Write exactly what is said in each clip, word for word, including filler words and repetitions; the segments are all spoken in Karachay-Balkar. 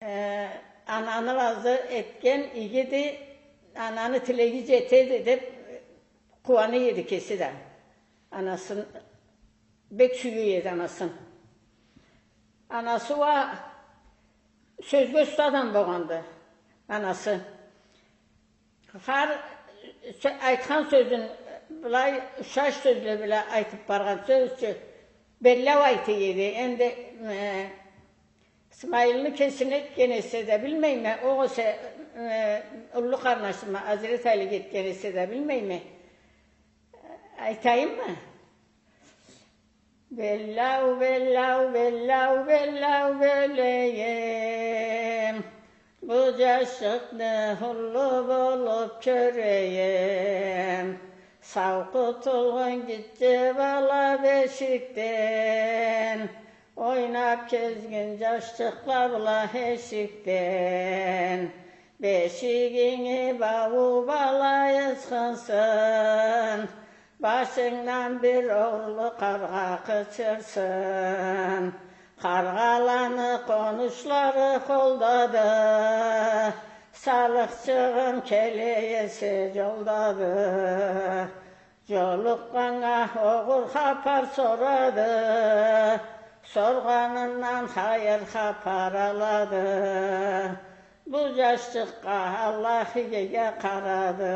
Э, ананы ыразы этген игиди, ананы тилеги джетеди деб къууана эди кеси да. Анасын бек сюе эди, анасын. Анасы уа сёзге уста адам болгъанды, анасы. Хар сё-, айтхан сёзюн былай ушаш сёзле бла айтыб баргъан сёз ючюн беллау айта эди. Энди, э, Исмаилни кесине этген эсе да билмейме, огъесе, э, уллу къарнашыма Азрет Алиге этген эсе да билмейме. Айтайыммы? Беллау, беллау, беллау, беллау бёлейим. Бу джашчыкъны уллу болуб кёрейим. Сау къутулгъан гитче бала бешикден, ойнаб кезгин джашчыкъла бла эшикден. Бешигинги бауу бала ысхынсын, башынгдан бир огъурлу къаргъа къычырсын. Къаргъаланы къонушлары къолдады, салыхчыгъым келе эсе джолдады. Джолукъгъаннга огъур хапар сорады, соргъанындан хайыр хапар алады. Бу джашчыкъгъа Аллах игиге къарады.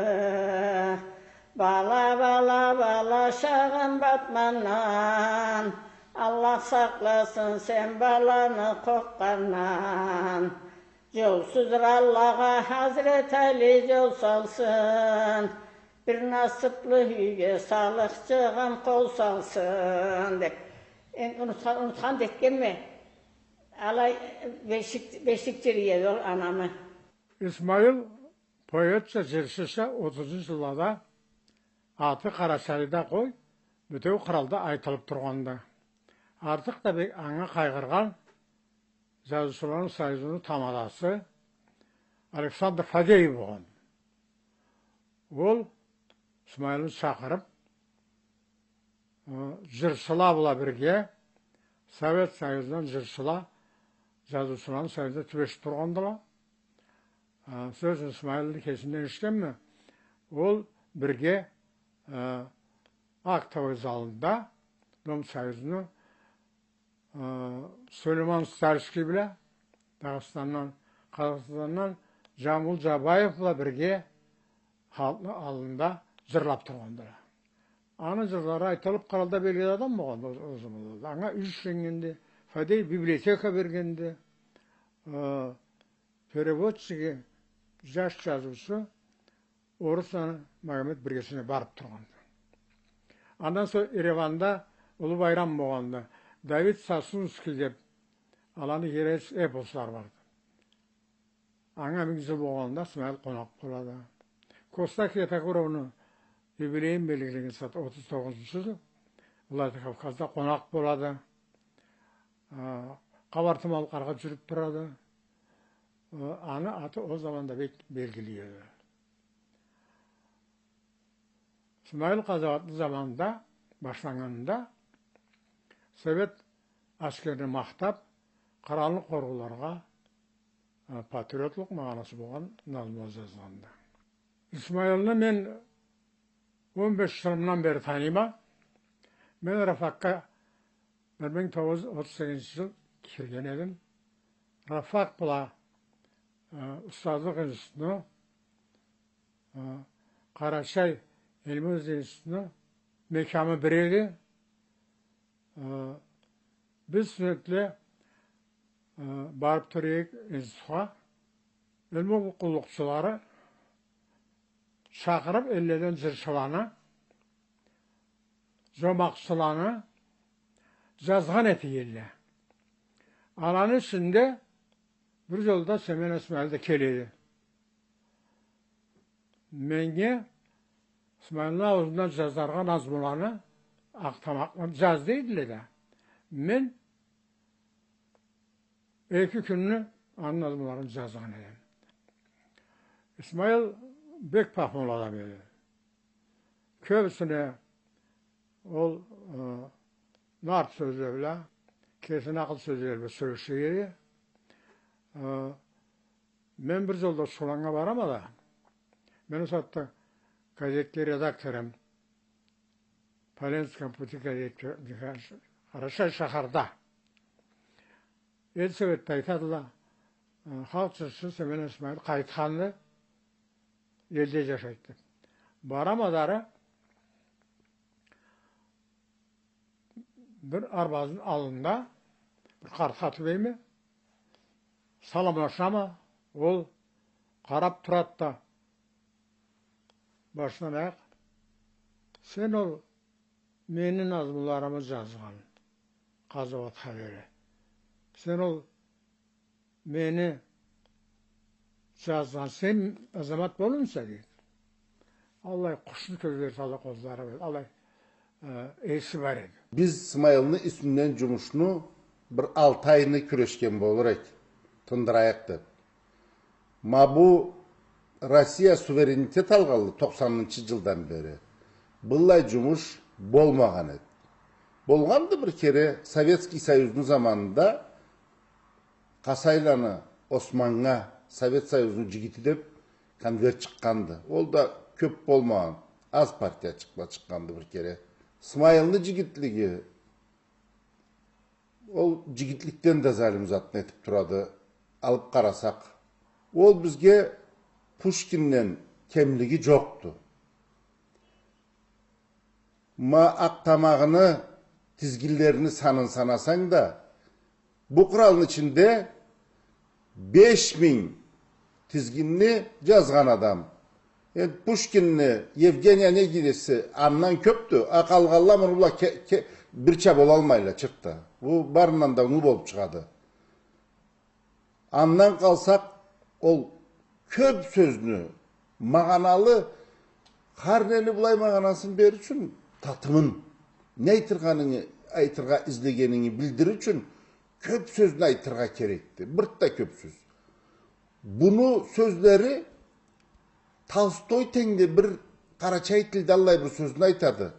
Бала, бала, бала, шагъым батмандан, Аллах сакъласын сен баланы къоркъгъандан. Джолсуз раллагъа Хазрет Али джол салсын, бир насыблы юйге салыхчыгъым къол салсын, деб. Энди унутхан, унутхан да этгенме. Алай бешик, бешик джырый эди ол анамы. Исмаил поэтча, джырчыча отузунчу джыллада аты Къарачайда къой, бютеу къралда айтылыб тургъанды. Артыкъ да бек анга къайгъыргъан Джазыучуланы союзуну тамадасы Александр Фадеев болгъан. Ол Исмаилни чакъырыб, э, джырчыла бла бирге Совет Союзундан джырчыла Джазыучуланы союзунда тюбешиб тургъандыла. Э, сёз ючюн, Исмаилни кесинден эшитгенме, ол бирге, э, актовый залында Дом Союзуну э, Сулейман Стальский бла, Дагъыстандан, Къазахстандан Джамбул Джабаев бла бирге халкъны аллында джырлаб тургъандыла. Аны джырлары айтылыб, къралда белгили адам болгъанды ол, ол заманлада. Анга юй ишленнгенди, Фадеев библиотека бергенди. Э, переводчиги, джаш джазыучу, Орусланы Магомет биргесине барыб тургъанды. Андан сонг Ереванда уллу байрам болгъанды. Давид Сасунский деб, аланы герой эпослары барды. Анга минг джыл болгъанда Исмаил къонакъ болады. Коста Хетагуровну юбилейин белгилеген сагъат, отуз тогъузунчу джыл, Владикавказда къонакъ болады. А, Къабарты-Малкъаргъа джюрюб турады. А, аны аты ол заманда бек белгили эди. Исмаил къазауатны заманында, башланнганында, совет аскерин махтаб, къралны къорууларгъа, э, патриотлукъ магъанасы болгъан назмула джазгъанды. Исмаилни мен он беш джылымдан бери таныйма. Мен РАФАКгъа бир минг тогъуз джюз отуз сегизинчи джыл кирген эдим. РАФАК бла, э, устазлыкъ институтну, э, Къарачай илму институтну мекямы бир эди. Э, биз студентле, э, барыб тура эдик институтха. Илму къуллукъчулары чакъырыб, элледен джырчыланы, джомакъчыланы джазгъан эте эдиле. Аланы ичинде бир джолда Семен Исмаил да келеди. Меннге Исмаилни ауузундан джазаргъа назмуланы, акътамакъланы джаз дейдиле да, мен эки кюнню аны назмуларын джазгъан эдим. Исмаил бек пахмулу адам эди. Кёбюсюне ол, э, нарт сёзле бла, кесини акъыл сёзлери бла сёлеше эди. Э, мен бир жолдаш Шуланнга барама да, мен ол сагъатда газетни редактору эдим. «По Ленскому пути» газетни, Къарачай шахарда. Эл Советде айтадыла, э, халкъ жырчысы Семен Исмаил къайтханды, элде жашайды деп. Барама да ары, бир арбазны аллында бир къартха тюбейме, саламлашама, ол къарап турады да, башындан аякъ: «Сен ол мени назмуларымы жазгъан, къазауатха бери. Сен ол мени жазгъан, сен азамат болурмуса?» — дейди. Аллай къушну кёзлери, аллай къозлары бар, аллай, э, эси бар эди. Биз Смайылны юсюнден жумушну бир алты айны кюрешген болур эдик, тындырайыкъ деп. Ма бу Россия суверенитет алгъанлы токъсанынчы жылдан бери быллай жумуш болмагъан эди. Болгъанды бир кере Советский Союзну заманында Къасайланы Османнга Совет Союзну жигити деп конверт чыкъгъанды. Ол да кёп болмагъан, аз партия чыкъма чыкъгъанды бир кере. Смайылны жигитлиги, ол жигитликден да залим затны этип турады, алып къарасакъ. Ол бизге Пушкинден кемлиги жокъду. Ма Акътамагъыны тизгинлерини санын санасанг да, бу къралны ичинде беш минг тизгинни жазгъан адам. Энди Пушкинни, Евгений Онегинни андан кёпдю, а къалгъанла муну бла ке-, ке-, бирча болалмайла, чыртда. Бу барындан да уллу болуп чыгъады. Андан къалсакъ, ол кёп сёзню, магъаналы, хар нени былай магъанасын берир ючюн, татымын, не айтыргъанынгы, айтыргъа излегенинги билдирир ючюн кёп сёзню айтыргъа керекди. Бир да кёп сёз. Буну сёзлери Толстой тенг да бир къарачай тилде аллай бир сёзню айтады.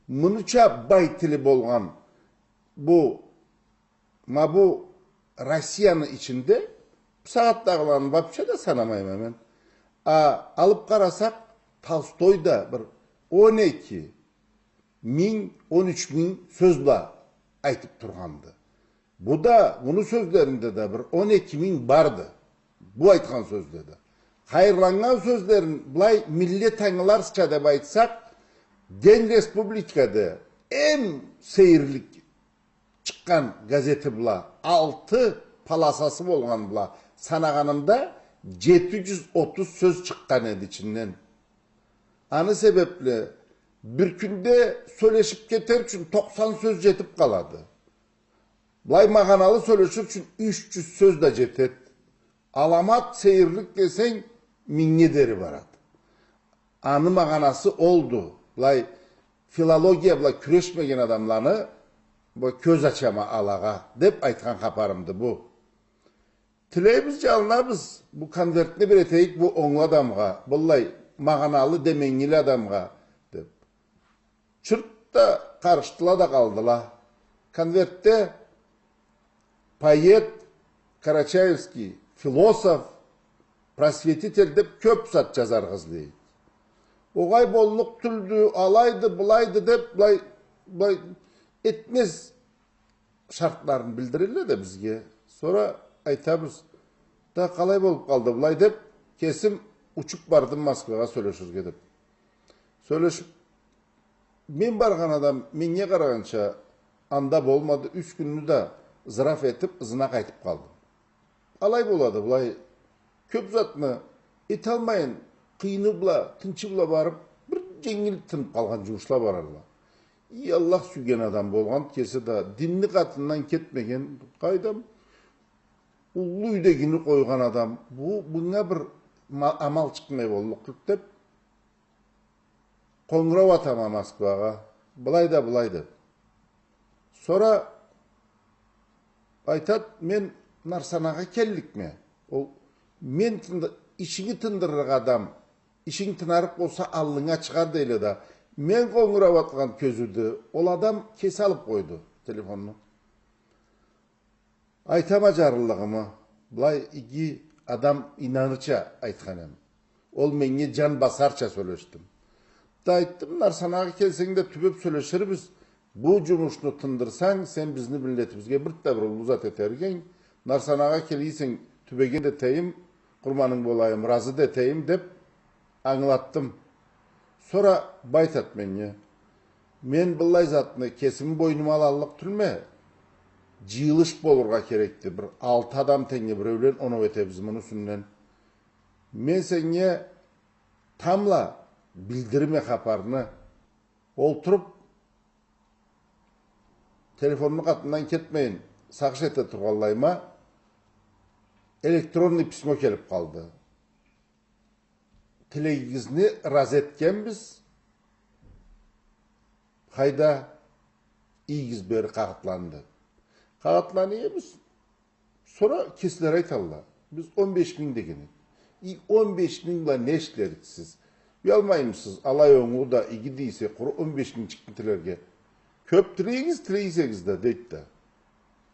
Мунуча бай тили болгъан бу Ма бу Россияны ичинде, бусагъатдагъыланы вообще да санамайма мен. А алып къарасакъ, Толстой да бир он эки минг, он юч минг сёз бла айтып тургъанды. Бу да, муну сёзлеринде да бир он эки минг барды. Бу айтхан сёзде да. Хайырланнган сёзлерин былай миллет ангыларча деп айтсакъ, День Республикада эм сейирлик чыкъгъан газети бла, алты полосасы болгъан бла санагъанымда, жети жюз отуз сёз чыкъгъан эди ичинден. Аны себепли бир кюнде сёлешип кетер ючюн токъсан сёз жетип къалады. Былай магъаналы сёлешир ючюн юч жюз сёз да жетет. Аламат сейирлик десенг, мингнге дери барады. Аны магъанасы олду. Былай филология бла кюрешмеген адамланы бу кёз ачама алагъа деп айтхан хапарымды бу. Тилейбиз, жалынабыз, бу конвертни бир этейик бу онглу адамгъа, быллай магъаналы, деменгили адамгъа деп. Чырт да къарышдыла да къалдыла. Конвертде поэт, карачаевский философ, просветитель деп кёп зат жазаргъа излейди. Огъай, боллукъ тюлдю, алайды, былайды деп, былай, былай этмез шартларын билдирелле да бизге. Сора айтабыз: «Да къалай болуп къалды былай?» — деп, кесим учуп бардым Москвагъа сёлеширге деп. Сёлешип, мен баргъан адам, меннге къарагъанча, анда болмады, юч кюнню да зыраф этип, ызына къайтып къалдым. Алай болады, былай кёп затны эталмайын, къыйыны бла, тынчы бла барып, бир женгил тынып къалгъан жумушла барарла. И Аллах сюйген адам болгъан, кеси да динни къатындан кетмеген, къайдам, уллу юйдегини къойгъан адам, бу, мынга бир ма-, амал чыкъмай боллукъ тюлдю деп, къонгурау атама Москвагъа, былай да, былай да. Сора айтат: «Мен Нарсанагъа келликме». Ол: «Мен тынды-, ишинги тындырыргъа адам, ишинг тынарыкъ болса, аллынга чыгъар», — дейле да. Мен къонгурау атхан кёзюуде ол адам кеси алып къойду телефонну. Айтама жарлылыгъымы. Былай иги адам ийнанырча айтхан эм. Ол меннге джан басарча сёлешдим. Да айтдым, Нарсанагъа келсенг да тюбеб сёлеширбиз. Бу джумушну тындырсанг, сен бизни миллетибизге бир да бир уллу зат этерик эдинг. Нарсанагъа келе эсенг, тюбеген да этейим, къурманынг болайым, разы да этейим, деб ангылатдым. Сора бу айтад меннге: мен быллай затны кесими бойнума алаллыкъ тюлме, джыйылыш болургъа керекди. Бир алты адам теннге биреулен оноу этебиз муну юсюнден. Мен сеннге тамбла билдирирме хапарны. Олтуруб, телефонну къатындан кетмейин, сагъыш эте тургъанлайыма, электронный письмо келиб къалды. Тилегигизни разы этгенбиз. Хайда, ийигиз бери къагъытланы. Къагъытланы иебиз. Сора кеслери айталла: биз он беш минг деген эдик. И он беш минг бла не ишлериксиз? Уялмаймысыз? Алай онгу да, иги да эсе, къуру он беш мингчикни тилерге. Кёб тилейигиз, тилей эсегиз да, дейд да.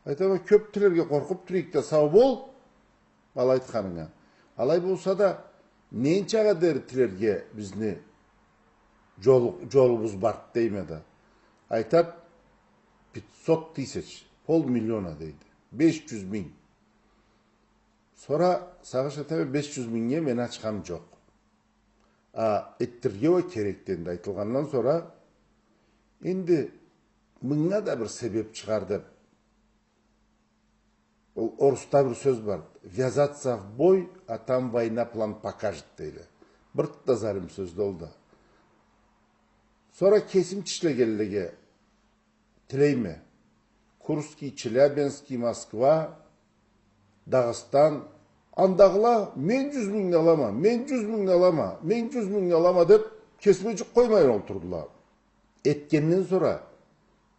Айтама, кёб тилерге къоркъуб тура эдик да, сау бол, алай айтханынга. Алай болса да, ненчагъа дери тилерге бизни джолу-, джолубуз барды дейме да. Айтад, пятьсот тысяч, полмиллиона дейди. Беш джюз минг. Сора сагъыш этеме, беш джюз мингнге мени ачхам джокъ. А этдирирге уа керекди энди, айтылгъандан сора. Энди мынга да бир себеб чыгъар деб, ол орусда бир сёз бар: «Ввязаться в бой, а там война план покажет», — дейле. Бир да залим сёздю ол да. Сора кесим ишлегенлеге тилейме. Курский, Челябинский, Москва, Дагъыстан. Андагъыла: «Мен джюз мингни алама, мен джюз мингни алама, мен джюз мингни алама», — деб, кесиме джукъ къоймайын олтурдула. Этгенден сора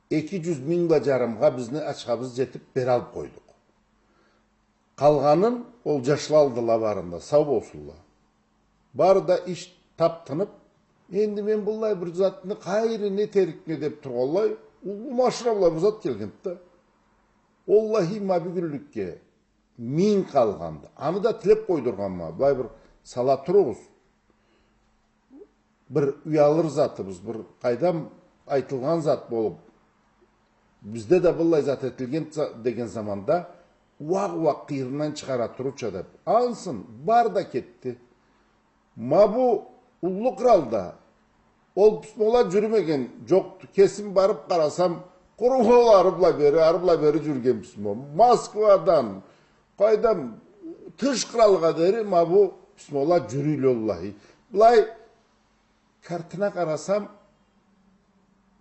эки джюз минг бла джарымгъа бизни ачхабыз джетиб, бералыб къойдукъ. Къалгъанын ол джашла алдыла барын да, сау болсунла. Бары да иш таб тыныб, энди мен быллай бир затны къайры не этерикме деб тургъанлай, уллу машина бла бир зат келгенди да. Уаллахи, ма бюгюнлюкге минг къалгъанды. Аны да тилеб къойдургъанма, былай бир сала туругъуз. Бир уялыр затыбыз, бир къайдам айтылгъан зат болуб, бизде да быллай зат этилген за-, деген заманда, уакъ-уакъ къыйырындан чыгъара турурча деб. Ансы, бары да кетди. Ма бу уллу къралда ол письмола джюрюмеген джокъду. Кесим барыб къарасам, къуру ол ары бла бери, ары бла бери джюрюген письмо. Москвадан, къайдам, тыш къралгъа дери ма бу письмола джюрюйле, уаллахи. Былай картына къарасам,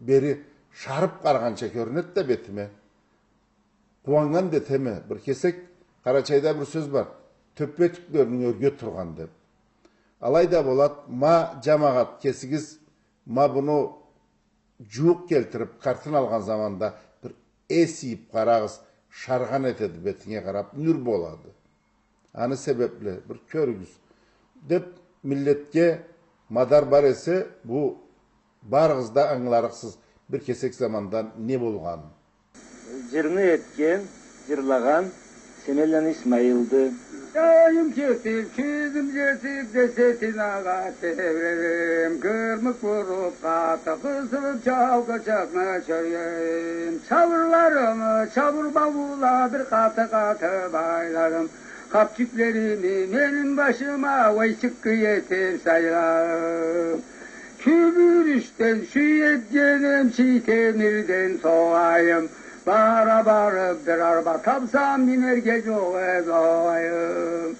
бери шарыб къарагъанча кёрюнеди да бетиме. Къууаннган да этеме. Бир кесек, Къарачайда бир сёз бар: «Тёппе тюклеринг ёрге тургъан», — деб. Алай да болад, ма, джамагъат, кесигиз ма буну джууукъ келтириб, картын алгъан заманда бир эс ийиб къарагъыз, шаргъан этеди, бетинге къараб нюр болады. Аны себебли бир кёрюгюз, деб, миллетге мадар бар эсе, бу барыгъыз да ангыларыкъсыз бир кесек замандан не болгъанын. Джырны этген, джырлагъан Семенланы Исмаилди. Айым кетиб, кюзюм джетиб, десетинагъа тебредим. Кырмыкъ уруб, къаты къысыб, чалкъычакъны чоядым. Чабырларымы чабыр бауула бир къаты-къаты байладым. Хапчюклерими меним башыма ойчыкъы этиб сайладым. Кюбюрюшден чюй этгеним, чий темирден согъайым. Бара-барыб бир арба табсам, минерге джокъ эди огъайым.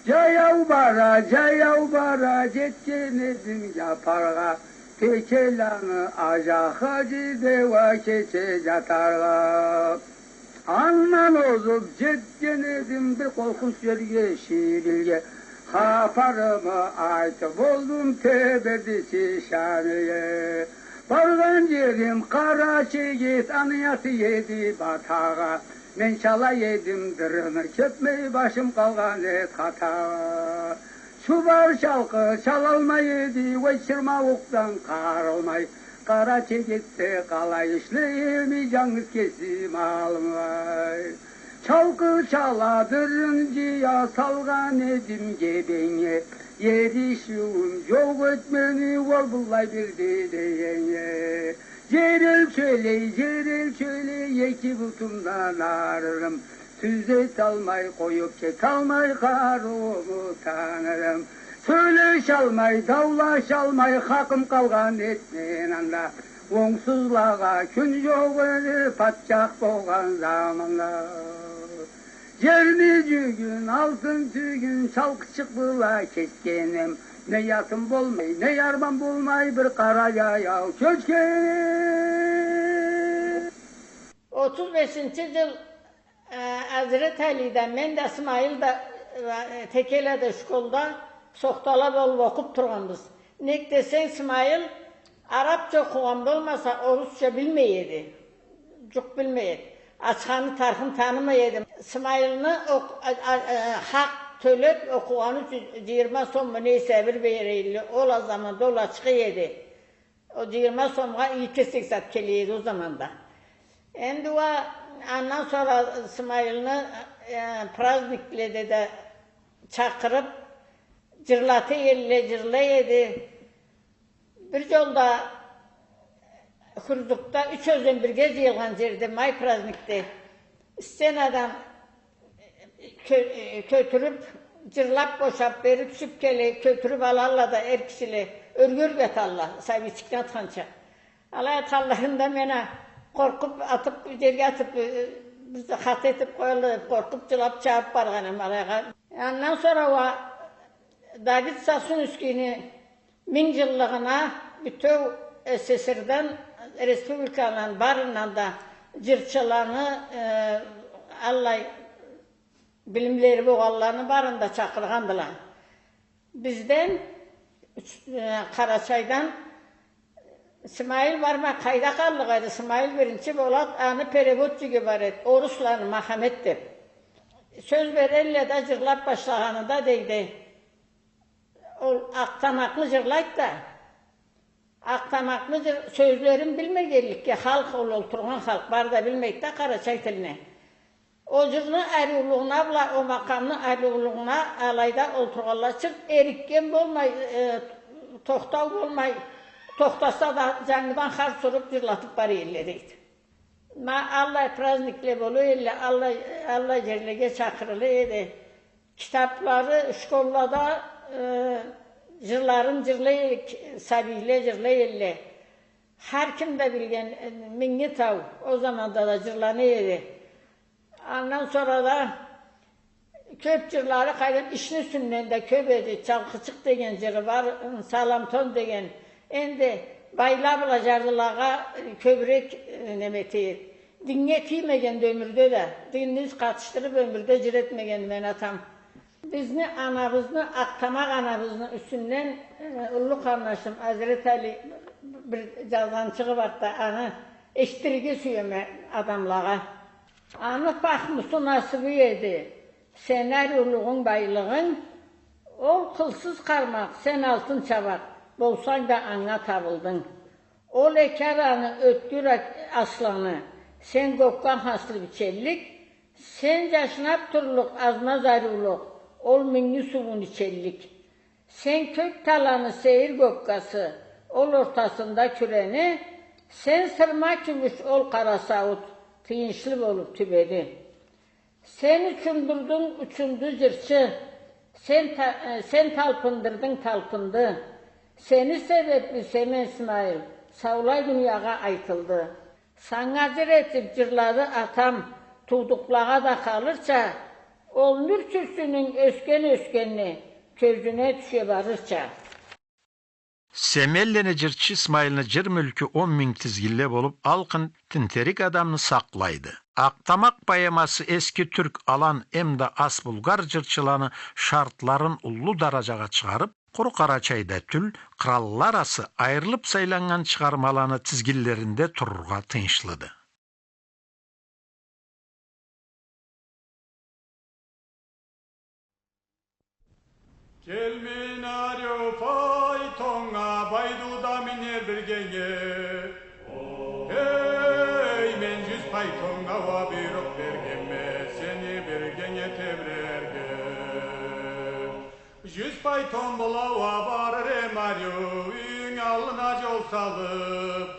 Джаяу бара, джаяу бара, джетген эдим Джапаргъа. Текеланы Аджа хаджи да уа кече джатаргъа. Андан озуб джетген эдим бир къоркъунч джерге, Шибилге. Хапарымы айтыб болдум Теберди Чишанеге. Баргъан джерим Къарачегет, аны аты эди Батагъа. Мен чала эдим дырыны, кёпмей башым къалгъан эди хатагъа. Чубар чалкъы чалалмай эди, уой, чырмауукъдан къаралмай. Къарачегетде къалай ишлейим, джангыз кесим аллай. Талкъы чала, бирин джыя салгъан эдим гебеннге. Эришиуюм джокъ эди мени ол быллай билди дегеннге. Джерелчелей, джерелчелей, эки бутумдан арырым. Сюз эталмай, къоюб кеталмай къарыууму танырым. Сёлешалмай, даулашалмай, хакъым къалгъан эди мен анда. Онгсузлагъа кюн джокъ эди, патчах болгъан заманда. Джерни джюгюн, алтын тюгюн, чалкъычыкъ бла кесгеним. Не атым болмай, не арбам болмай, бир къара джаяу кёчгеним. Отуз бешинчи джыл, э, Азрет Али да, мен да, Смайыл да, э, Текеледе школда сохтала болуб окъуб тургъанбыз. Нек десенг, Смайыл арабча окъугъан болмаса, орусча билмей эди. Джукъ билмей эди. Ачханы, тархын танымай эди. Смайылны окъ-, а, а, а, хакъ тёлеб окъугъаны ючюн джыйырма сомму нейсе бир бере эдиле. Ол а заманда ол ачха эди. Ол джыйырма сомгъа иги кесек зат келе эди ол заманда. Энди уа андан сора Смайылны, э, праздникледе да чакъырыб, джырлата эдиле, джырлай эди. Бир джолда Хурзукда, Юч ёзен бирге джыйылгъан джерде, май праздникде, сценадан кё-, э, кётюрюб, джырлаб бошаб, бери тюшюб келе, кётюрюб алалла да эр кишиле, ёрге-ёрге аталла, сабийчикни атханча. Алай атханларында мен а къоркъуб, атыб, джерге атыб, э, бизни хата этиб къоялла деб къоркъуб, джылаб чабыб баргъанем алайгъа. Андан сора уа Давид Сосунскийни минг джыллыгъына бютеу СССР-ден, республикаланы барындан да джырчыланы, э, аллай билимлери болгъанланы барын да чакъыргъандыла. Бизден, э, Къарачайдан Смайыл бармай къайда къаллыкъ эди? Смайыл биринчи болады, аны переводчигу бар эди, орусланы, Махамет деб. Сёз берелле да, джырлаб башлагъанында, дейди, ол Акътамакъны джырлайды да, Акътамакъны джыр-, сёзлерин билмегенликге, халкъ, ол олтургъан халкъ бары да билмейди да къарачай тилни. Ол джырны ариулугъуна бла, ол макъамны ариулугъуна алайда олтургъанла чырт эрикген болмай, э, тохтау болмай, тохтаса да, джангыдан харс уруб, джырлатыб бара эдиле, дейди. Ма аллай праздникле бола эдиле, аллай, аллай джерлеге чакъырыла эди. Китаблары, школлада, э, джырларын джырлай, сабийле джырлай эдиле. Хар ким да билген, э, Минги тау, ол заманда да джырлана эди. Андан сора да кёб джырлары, къайдам, ишни юсюнден да кёб эди. Чалкъычыкъ деген джыры бар, Саламтон деген. Энди байла бла джарлылагъа, э, кёбюрек, э, неме эте эди. Диннге тиймегенди ёмюрде да, динни къатышдырыб ёмюрде джыр этмегенди мени атам. Бизни анабызны, Акътамакъ анабызны юсюнден, э, уллу къарнашым Азрет Али бир джазгъанчыгъы барды да, аны эшитдирирге сюеме адамлагъа. Аны пахмусу насыбы эди, сени ариулугъунг, байлыгъынг, ол къылсыз къармакъ, сен алтын чабакъ, болсанг да анга табылдынг. Ол эки араны ёткюр ат-, асланы, сен гоккан хаслы бичеллик, сен джашнаб турлукъ азмаз ариулукъ, ол Минги сууун ичеллик. Сен кёк таланы сейир гоккасы, ол ортасында кюрени, сен сырма кюмюш, ол къара сауут, тыйыншлы болуб тюбеди. Сен учундурдунг, учунду джырчы, сен та-, э, сен талпындырдынг, талпынды. Сени себебли Семен Смайыл саулай дуниягъа айтылды. Санга джыр этиб джырлады атам, туудукълагъа да къалырча, ол нюр тюрсюнюнг ёсген-ёсгенни кёзюне тюше барырча. Семенлени джырчы Смайылны джыр мюлкю он минг тизгинле болуб, алкъын тинтерик адамны сакълайды. «Акътамакъ» поэмасы эски тюрк, алан эмда ас булгъар джырчыланы шартларын уллу дараджагъа чыгъарыб, къуру Къарачайда тюл, къралла арасы айырылыб сайланнган чыгъармаланы тизгинлеринде турургъа тыйыншлыды. Келмин ариу файтоннга, Байдуда минер биргеннге. Эй, мен джюз файтоннга уа буйрукъ бергенме, сени тебирерге. Жюз пайтон бла уа барыр эм ариу, юйюнг аллына жол салып.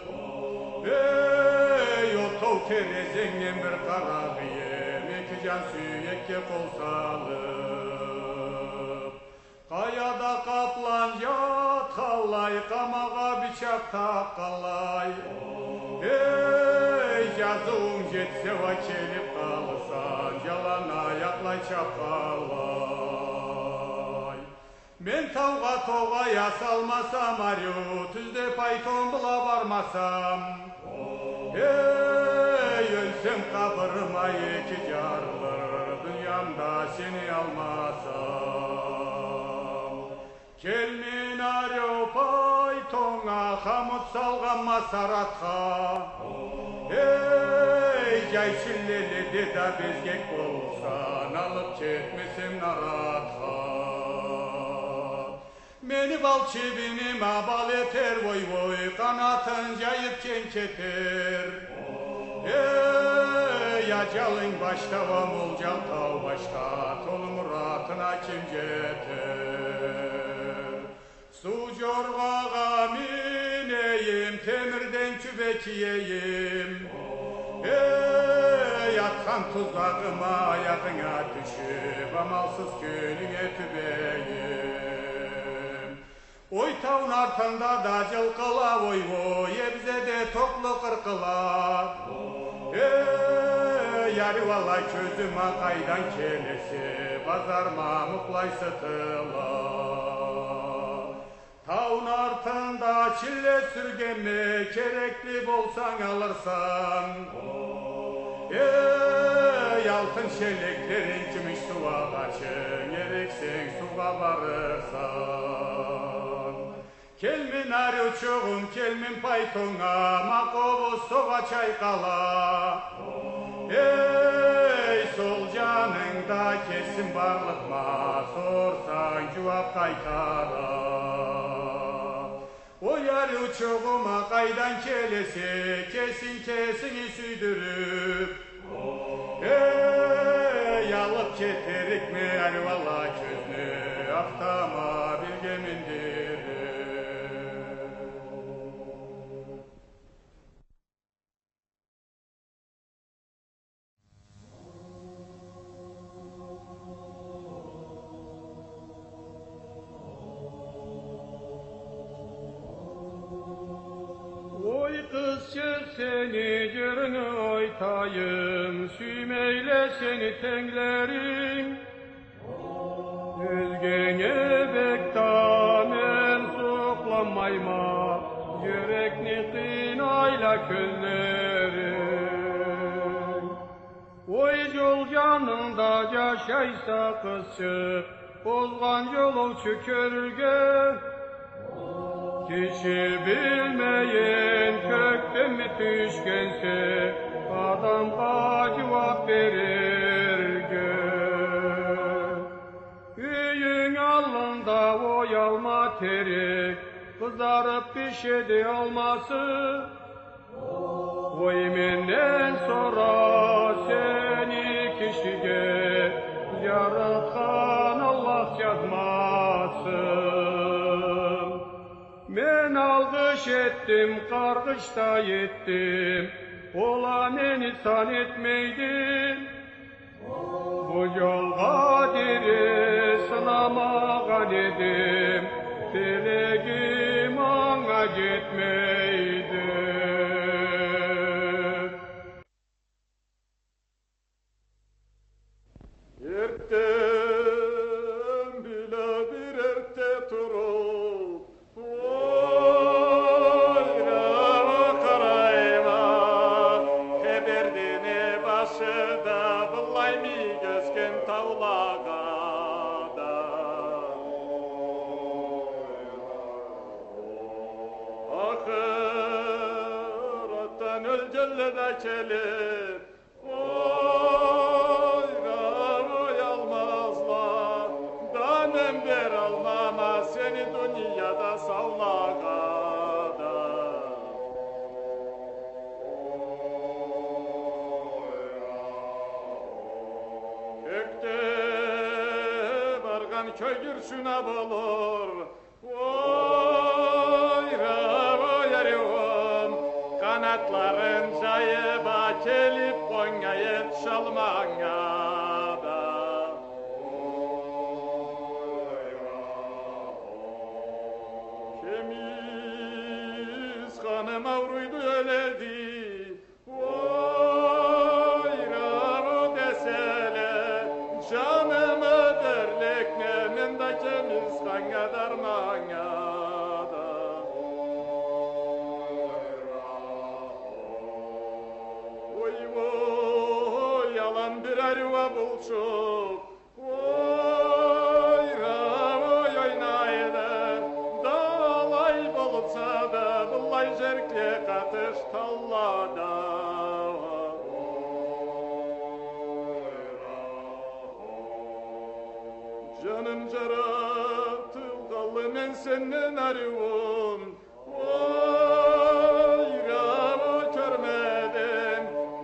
Эй, отоу терезенгден бир къарагъыем, эки жан сюекге къол салып. Къаяда къаплан жатханлай, къамагъа бычакъ такъгъанлай. Эй, жазыуунг жетсе уа келип къалырсан, жалан аякълай чапханлай. Мен таугъа тогъай асалмасам ариу, тюзде пайтон бла бармасам. Эй, ёлсем, къабырыма эки жарылыр, дуниямда сени алмасам. Келмин ариу пайтоннга, хамут салгъанма саратха. Эй, жай чиллеледе да безгек боллукъса, алып кетмесем наратха. Мени бал чибиним а бал этер, вой-вой, къанатын жайып кенг кетер. Эй, ажалынг башда уа Молжал тау башда, толу муратына ким жетер? Суу жоргъагъа минейим, темирден кюбе киейим. Эй, атхан тузагъыма аягъынга тюшюп, амалсыз кёлюнге тюбейим. Ой, тауну артында да жылкъыла, ой-ой, эбзеде токълу къыркъыла. Эй, ариу ала кёзюм а къайдан келесе, базар мамукълай сытыла. Тауну артында чилле сюргенме, керекли болсанг алырсан. Эй, алтын шелеклеринг, кюмюш сууагъачынг, эриксенг, суугъа барырсан. Келмин ариучугъум, келмин пайтоннга, ма къобуз согъа чайкъала. Эй, сол жанынгда кесим барлыкъма, сорсанг, жууап къайтара. Ой, ариучугъум а, къайдан келесе, кесинг кесинги сюйдюрюп. Эй, алып кетерикме ариу ала кёзню, автомобилге миндирип? Ой, къызчыкъ, сени жырынгы айтайым, сюймейле сени тенглеринг. Ёзгенге бек да мен сукъланмайма, жюрекни къыйнайла кёллеринг. Ой, жол жанында жашайса, къызчыкъ, озгъан жолоучу кёрюрге. Киши билмейин, кёкденми тюшгенсе, адамгъа жууап берирге. Юйюнг аллында ой алма терек, къызарып бишеди алмасы. Ой, менден сора сени кишиге жаратхан Аллах жазмасын. Мен алгъыш этдим, къаргъыш да этдим, ол а мени сан этмейди. Бу жолгъа дери сынамагъан эдим, тилегим анга жетмейди. Эртден бла бир эртде туруп, ойгъа къарайма, Тебердини башында быллай мийик ёсген таулагъа да. Ахыратдан ёлгенле да келип, ойгъа ой алмазла, да мен бералмама сени дунияда саулагъа да. Кёкде Кёгюршюн а болур. Ой, ра, ой, ариуум, къанатларын жайып а келип къоннган эди шалманга да. Кемиз ханым ауруйду, ёледи. Ой, ра, ра деселе, жанымы бёрлетме, мен да Кемиз ханнга дарманнга да. Ой, ой, алан бир ариу а болчукъ. Ой, ра, ой, ойнайды, да алай болса да, быллай жеркле къатыш таллада. Жаным жаратылгъанлы мен сенден ариуум. Ой, ра, ой, кёрмедим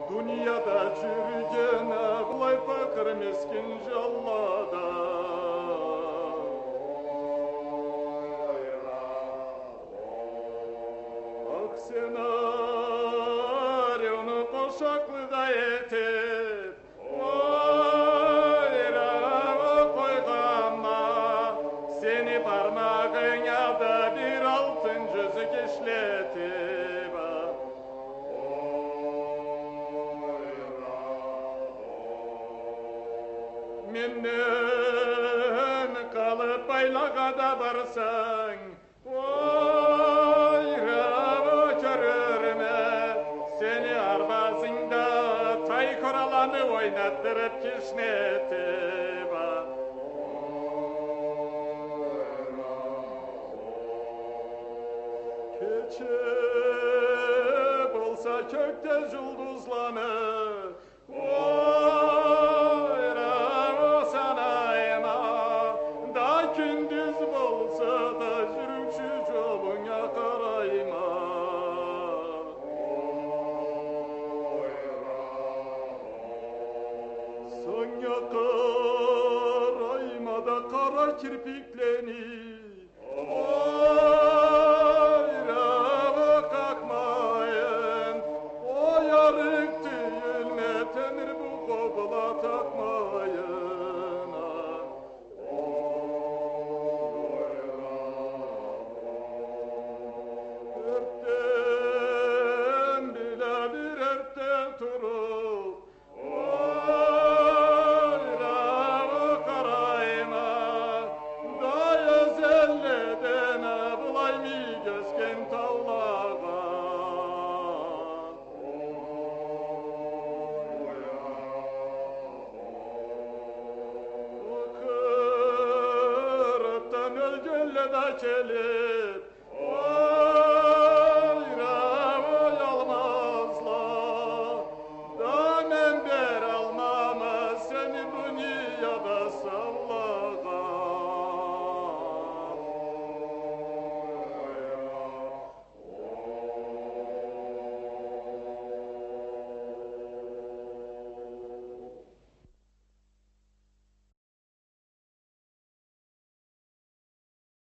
дунияда жюрюген былай пакъыр мискин жанла да. Ах, сен ариуну къошакълы да этип, ой, ра, ра, къойгъанма, сени бармагъынга да бир алтын жюзюк ишлетип а. Менден къалып, байлагъа да барсанг, ой, ра, ра, кёрюрме сени арбазынгда тай къураланы ойнатдырып, кишнетип а. Кече болса кёкде жулдузланы, ой, ра, ра, санайма, да кюндюз болса да жюрюкчю жолунга къарайма. Санга къарайма да къара кирпиклени, ой, ра, ра, къакъмайын, ой, арыкъ тюйюлме темир бу къобула такъмайын а. Эртден бла бир эртден туруп, ой, ра, ра, къарайма, да эзелледен а былай мийик ёсген таллагъа. Къыртдан ёлгенле да келе,